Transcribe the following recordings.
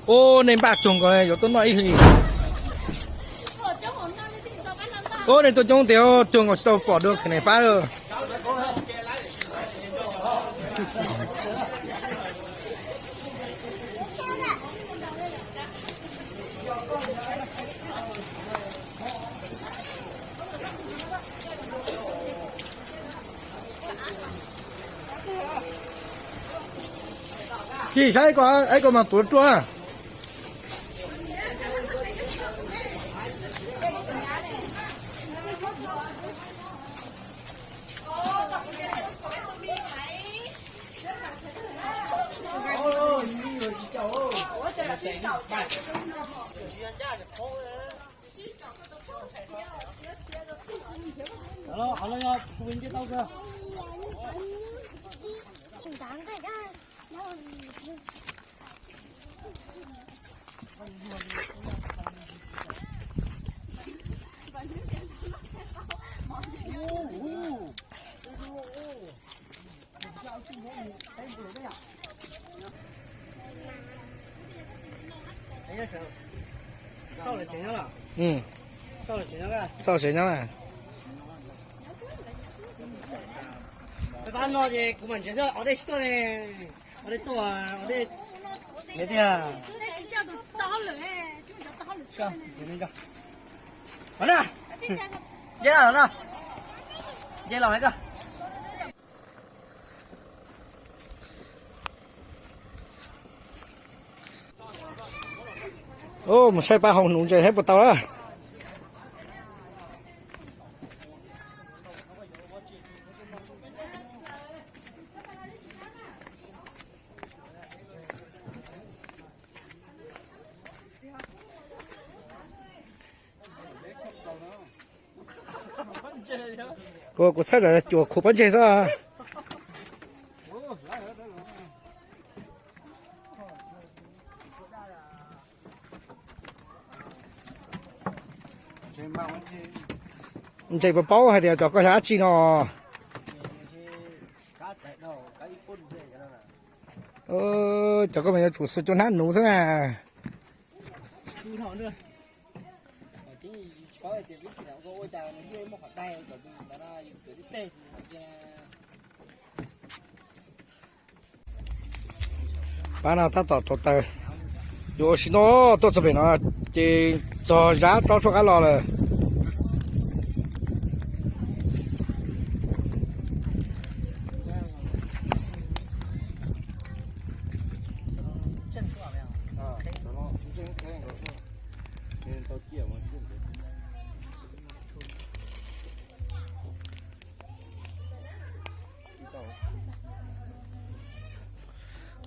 Ub, nej npaj cuag nkaus yuav tuaj noj ib hlis. Ub, nej tuaj coob tiag, cuag nkaus tsis tau pom dua Khas Nais Fab lawm. Ci saib ib ko, ib ko mas tuav ruaj. Xauj tsev nyob. Pab no ces kuv mam nrhiav ob dej sib tuaj ne. Ob dej tuaj, ob dej tiag. Nce los, nce los. Mus saib pab hauv hnuv ntses saib puas tau lawm. Kuv, kuv txhawj lam cuam khuv pob ntseg xwb. Ntses puas paub hais tias cov koj yog dab tsi no? Cov koj mas yuav tsum xwb cov hnab nuv xwb na. Pab no tab tom rauv taws. Yuav ua si no tuaj txog pem no ces txog zab rov tshuaj qab los lawm.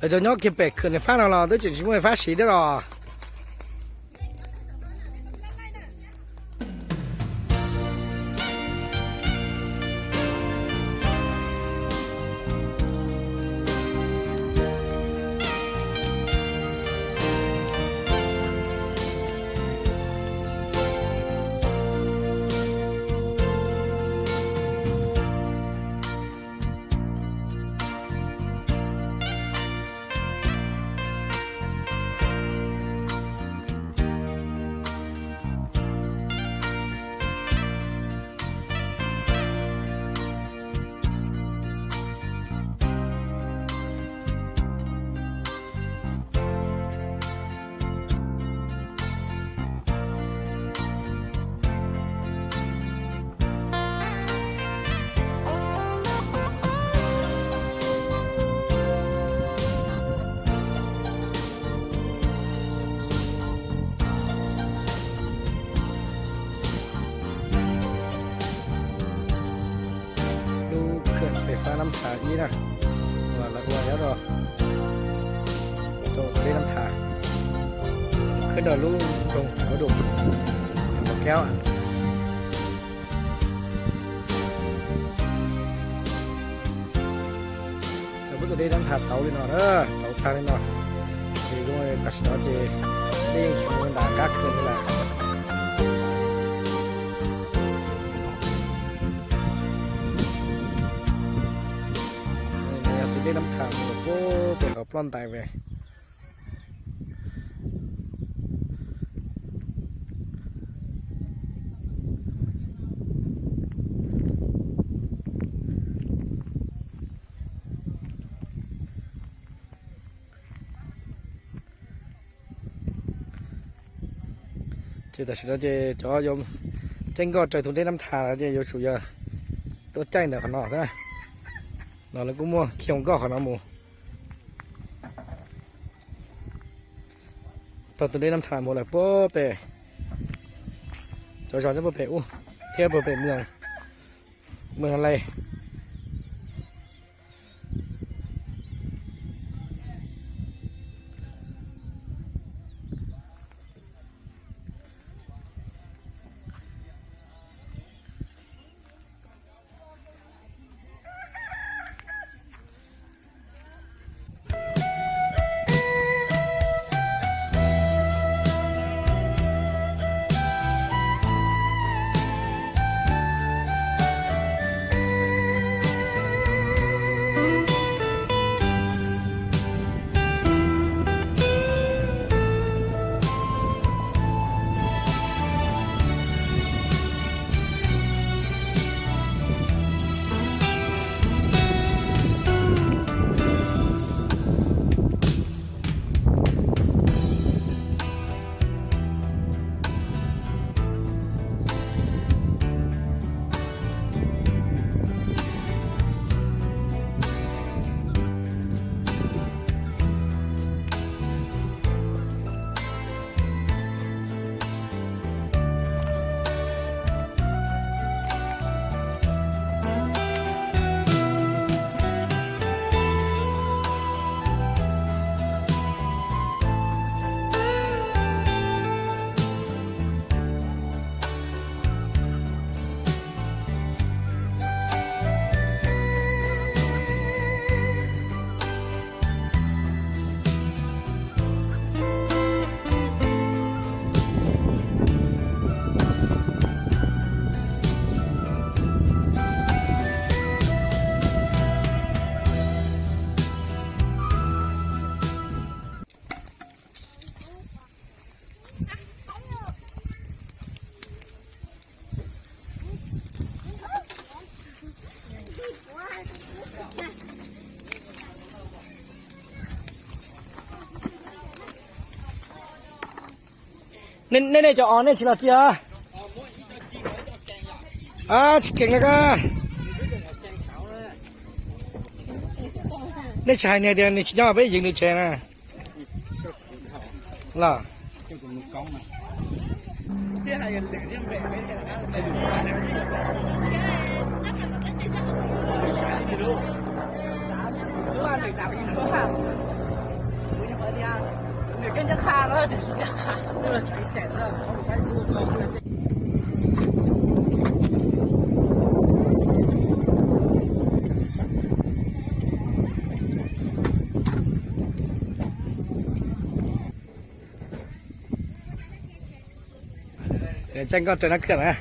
Lawv cov nyob kiag pem Khas Nais Fab no los twb tseem tsis muaj fab siv thiab los. Lub khwj fais fab Nab Thas ib na, uas lawv ua nyob rau tus dej Nab Thas, khwb rau lub nroog Phav Dum, Phav Dum Kev. Lawv muab tus dej Nab Thas tauv li no na, tauv tag li no. Ces zoo tam sim no ces dej yeej tsis mus nram qab khwj li lawm. No yog tus dej Nab Thas mus puag pem hauv ploj ntais pem. Tam sim no ces cov yuav caij nkoj raws tus dej Nab Thas no ces yuav tsum yog tuaj caij ntawm qhov no xwb. No lawv kuj muaj khiav nkoj qhov no mus. Taug tus dej Nab Thas mus lawm puag pem, cov zos nyob puag pem ub thiab puag pem Moos, Moos Nas Les. Nej, nej cov os nej tsis los txia? Tsis keev li koj. Nej tsis hais nws tias nws tsis nyob peb yeej nws tsev na. Los. Caij nkoj raws Nab Khwj na.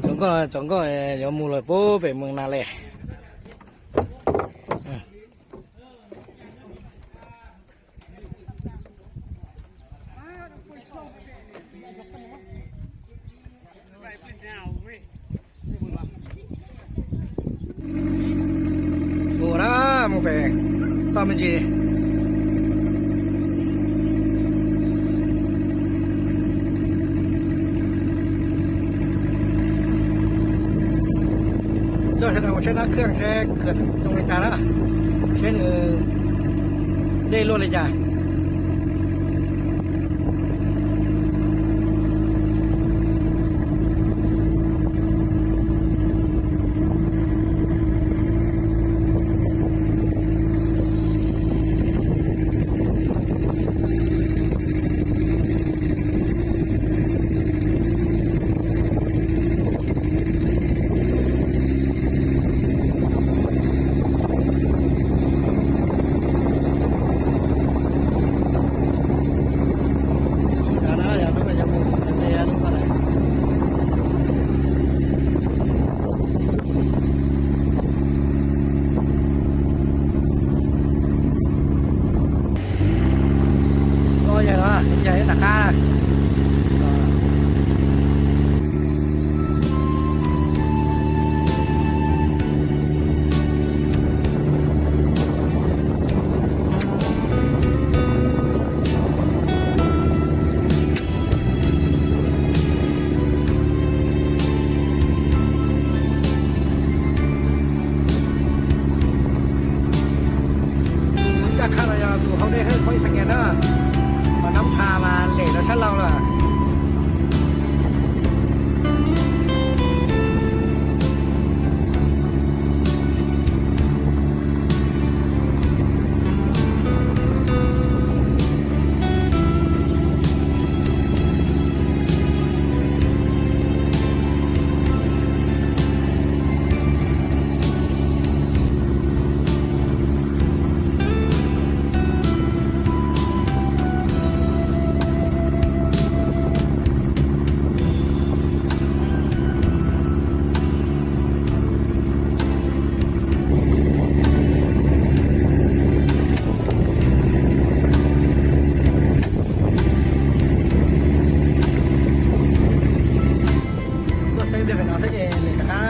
Cov nkoj, cov nkoj yuav mus lawm puag pem Moos Nas Les. Ua na, mus pem toj me ntsis. Coj sawv daws mus saib Nab Khwj seb khwv zoo li cas na, seb nws dej luaj li cas. Rov qab. Caj qha no yog tus hauv dej hawj phooj ywg Xeem Nyias na, mas nab tha mas lem rau sab laug lawm. Tuaj txog pem no xwb ces lem rov qab.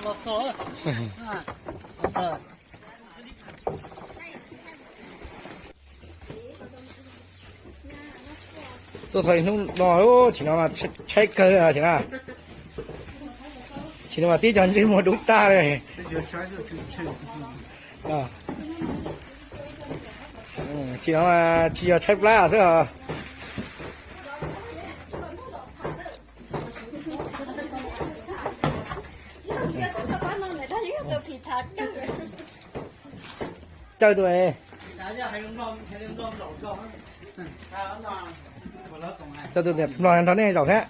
Los txog, los txog. Tuaj txog hnub no, tsis no mas tshaib kawg li tsis na. Tsis no mas tib cov ntsej muag dub tag li. Tsis no mas tsis yog tshaib plab xwb os. Caw tus, caw tus niam nplog nrog nej zaum thiab.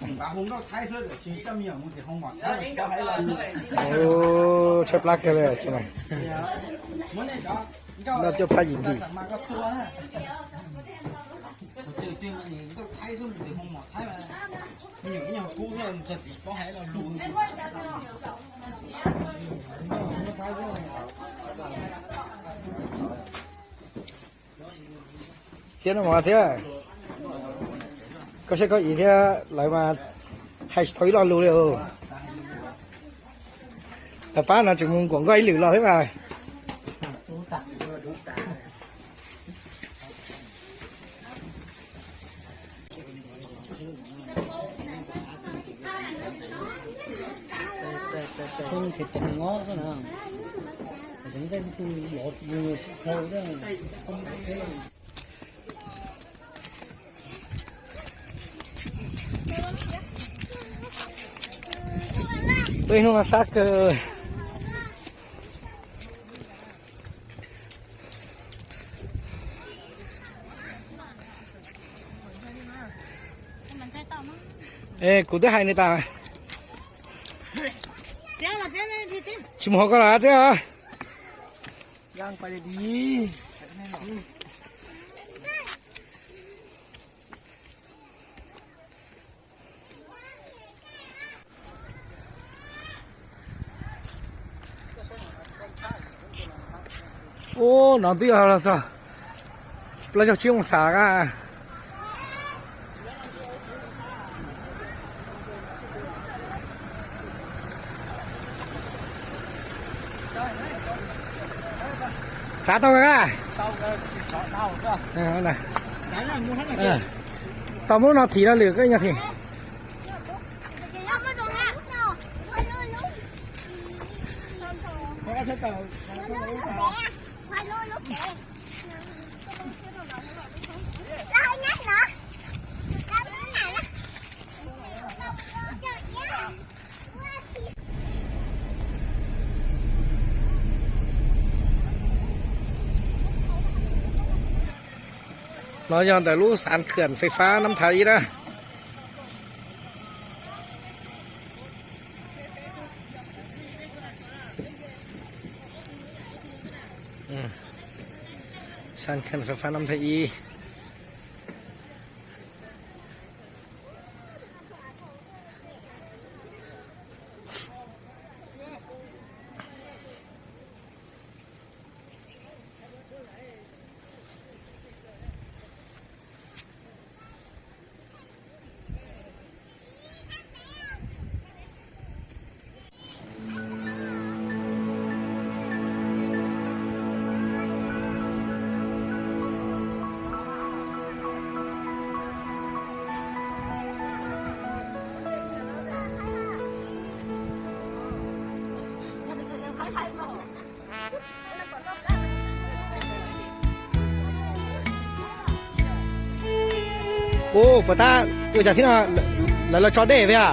Tshaib plab kawg li. Noj cuaj pab yim nkim. Txiab no mos txiab, koj saib koj ib thiab lawv mas hais tsis tau ib lo lus li os. Lawv pab no tseem mus nkuam nkoj ib lwm los thiab mas. Tuaj ib hnub no sab kawg. Es kuv twb hais nws tas, tsis mus hauv koj los txiab. Ub, no twb yog los txog plaub caug tsib oo xas a. Tsav tau a? Tau muab lub no thim rau lwm koj nyob thim. No yog ntawm lub xav khwm fais fab Nab Thaiv ib na. Xav khwm fais fab Nab Thaiv ib. Ub, puas tab ua cas thiab no, lawv los tso dej thiab a?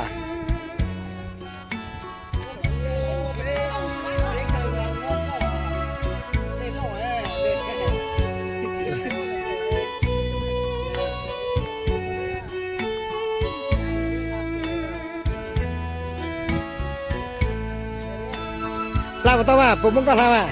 Hla puas tau mas, puas muaj nkoj hla mas?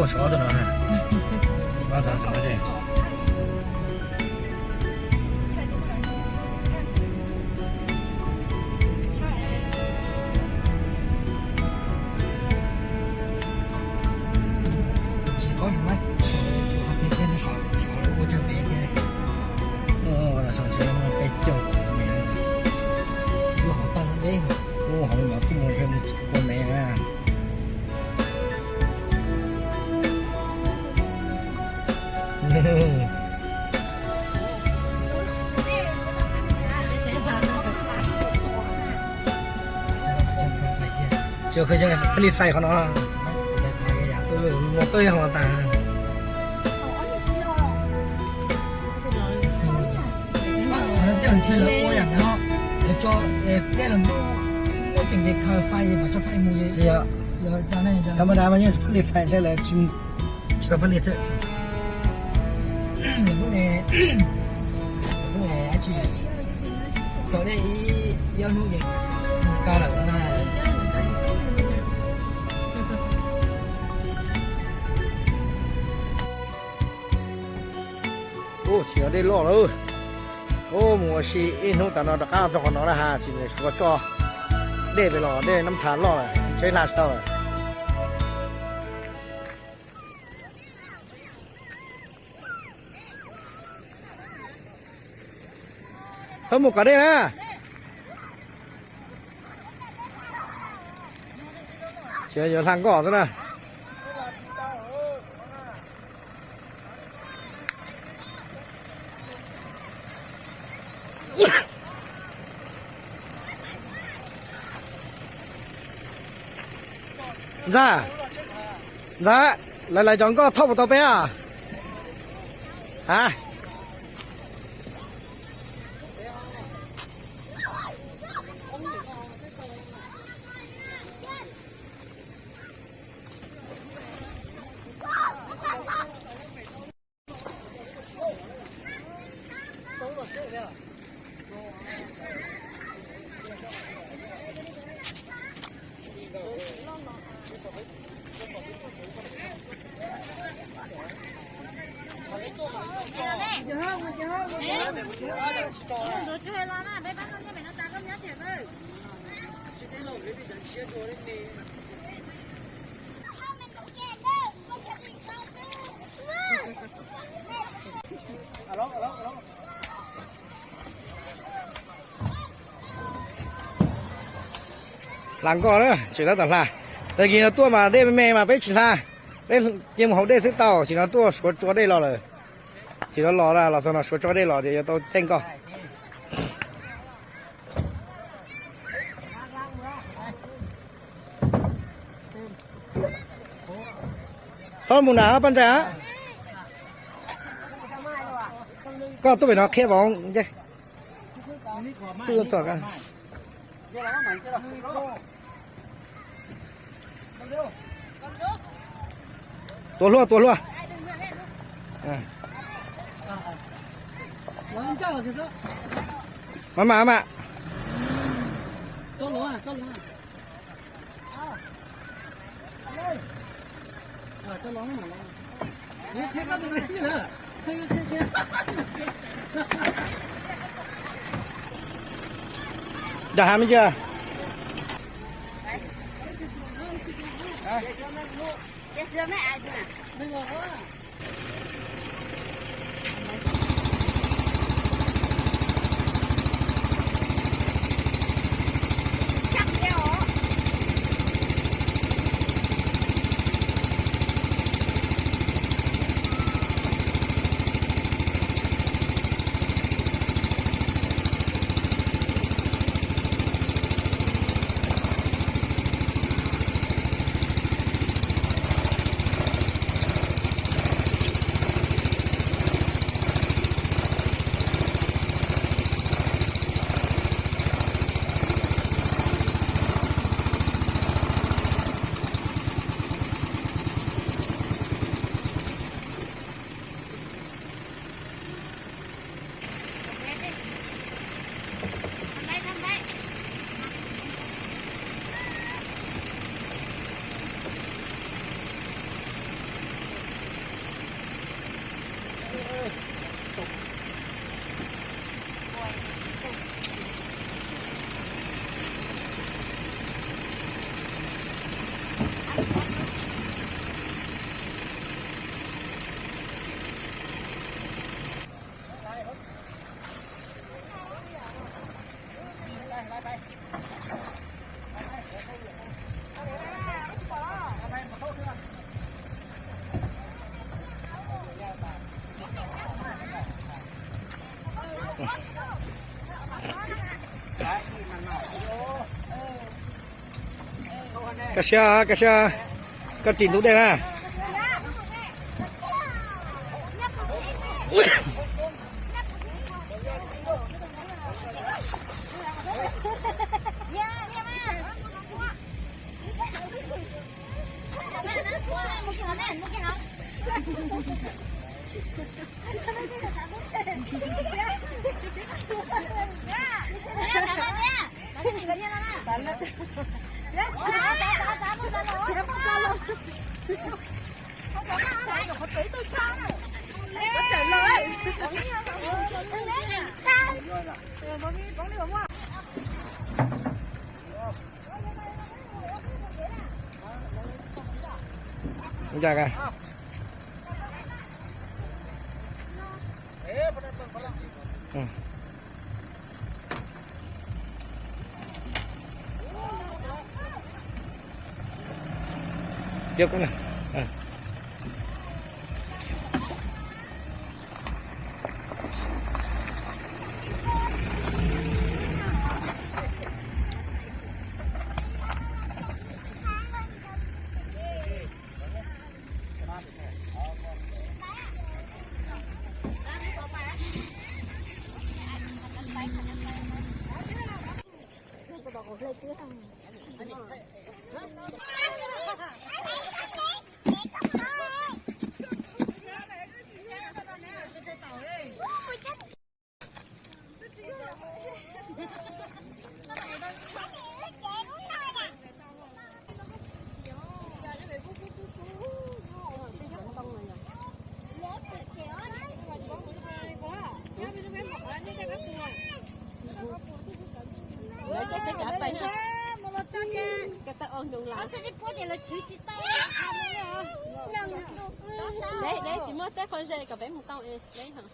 Ua sov rau no ha. Ua sov rau no. Tsis paub, ua tsawg me thiab. Ua sov tsis peb caug me. Ua hauv tag deb, ua hauv no kuj mus ua me na. Tsis khawb cai pab li fais qhov no. Mus tau yog hauv tas. Tsis yog, tham ma da mas yeej pab li fais thiab lawm, tsis tau pab li xwb. Lub ne, lub ne dab tsi, tso dej ib, ib ob hnub ces nws tau lawm na. Ub, tsis yog dej loj lawm. Ub, mus ua si ib hnub tas no rov qab txog qhov no na ha, tsis suav tso dej pem los dej Nab Thas loj lawm, tsheb hla tsis tau lawm. Txhob mus kom dej na. Tsis yuav hla nkoj xwb na. Ntxawg, ntxawg, lawv lawv cov nkoj thauj puas tau peb a? A, Hla nkoj na, tseem tab tom hla. Tag kis no tuaj mas dej me me mas peb tsis hla, peb cia mus haus dej xwb tau, sim no tuaj suav tsua dej los lawm. Sim no los los txog no suav tsua dej los tias yuav tau caij nkoj. Txhob mus na Paj Ntsa. Koj tuaj pem no qhia vauv. Tua hlua, tua hlua. Mas mas mas. Dag ha me ntsis. Koj siab, koj siab, koj tsim ntug dej na. Deb, deb tsis muaj tej qhov ze kom peb mus tau es deb heev.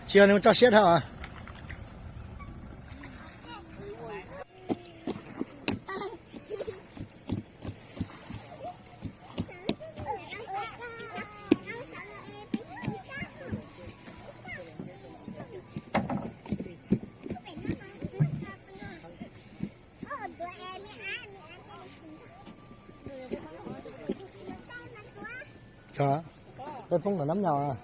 Tsis yog nws tso siab dhau. Cov peb poob nram nab nyos.